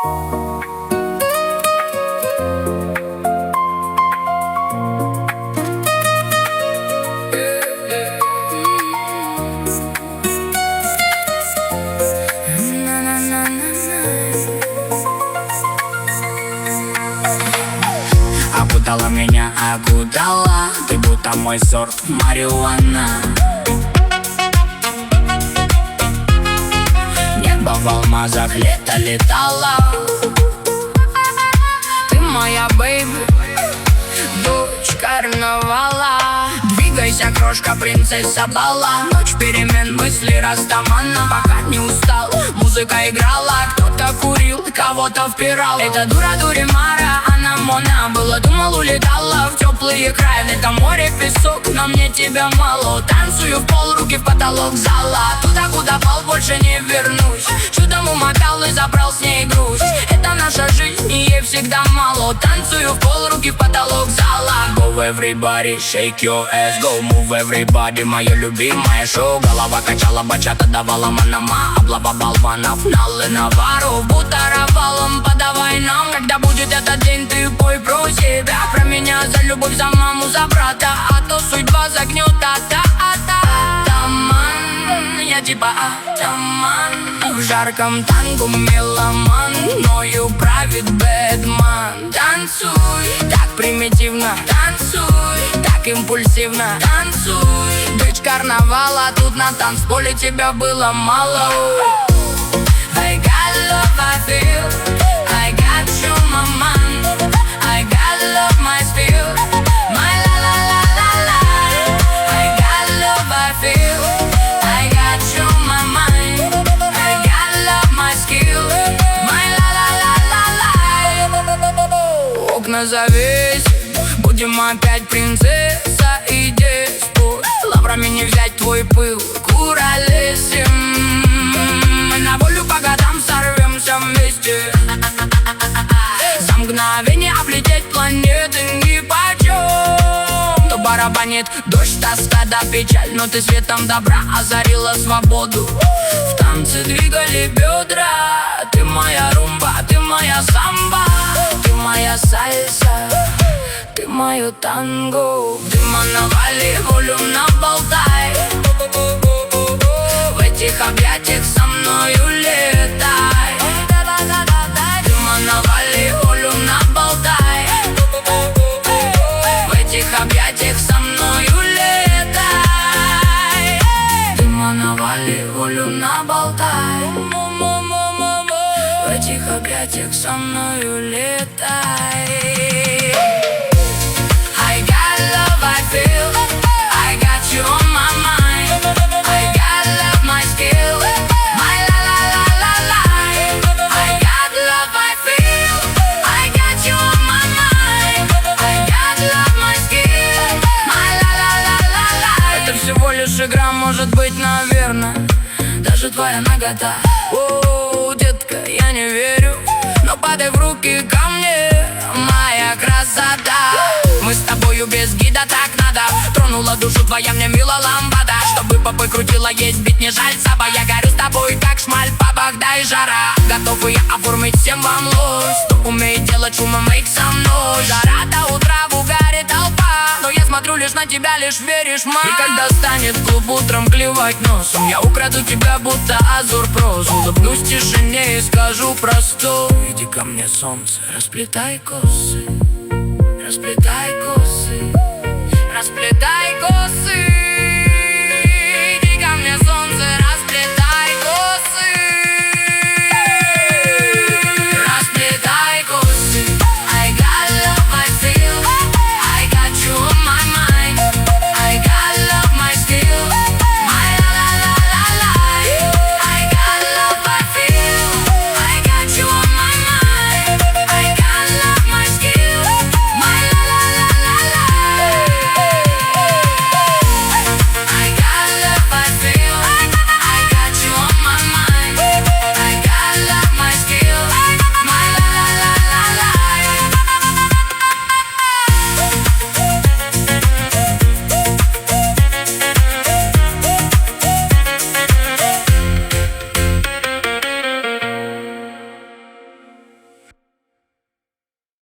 Окутала меня, окутала Ты будто мой сорт марихуана Небо в алмазах, лето летало Ты моя baby, дочь карнавала Двигайся, крошка, принцесса бала Ночь перемен, мысли растамана Пока не устал, музыка играла Кто-то курил, кого-то впирал Это дура Дуримара, она мона Была, думал, улетала в теплые края Это море, песок, но мне тебя мало Танцую в пол, руки в потолок зала Туда, куда пал, больше не вернусь Чудом умотал и забрал с ней грусть Это наша жизнь, и ей всегда мало Танцую в пол, руки в потолок зала Go everybody, shake your ass Go move everybody, мое любимое шоу Голова качала, бачата давала манама Облава болванов, Наллы Навару Будто валом, подавай нам Когда будет этот день, ты пой про себя Про меня, за любовь, за маму, за брата А то судьба загнет, а-та, а-та Атаман, я типа атаман В жарком танго меломан Мною правит Бэтмен Танцуй, так примитивно Танцуй, так импульсивно Танцуй, дочь карнавала Тут на танцполе тебя было мало I got love, I feel I got you, my man I got love, my spill My la la la la la I got love, I feel I got you, my mind I got love, my skill My la la la la la Окна завесим Будем опять принцесса и деспот Лаврами не взять твой пыл Куролесим Мы на волю по годам сорвемся вместе За мгновение облететь планеты нипочем То барабанит дождь, тоска да печаль Но ты светом добра озарила свободу В танце двигали бедра Ты моя румба, ты моя самба Ты моя сальса ты мое танго Дыма навали, волю наболтай В этих объятиях со мною летай Дыма навали, волю наболтай В этих объятиях со мною летай Дыма навали, волю наболтай В этих объятиях со мною летай I got love, I feel I got you on my mind I got love, my skill My la la la la la I got love, I feel I got you on my mind I got love, my skill My la la la la la Это всего лишь игра, может быть, наверное Даже твоя нагота О, детка, я не верю Но падай в руки ко мне Моя красота Мы с тобою без гида, так надо Тронула душу твоя мне мила ламбада Чтобы попой крутила, есть бит не жаль Саба Я горю с тобой, как шмаль по дай жара Готовы я оформить всем вам ложь Кто умеет делать шума, make some noise Жара до утра в угаре толпа Но я смотрю лишь на тебя, лишь веришь, ма И когда станет клуб утром клевать носом Я украду тебя, будто Азур прозу Улыбнусь тишине и скажу просто Иди ко мне, солнце, расплетай косы Расплетай косы Расплетай косы.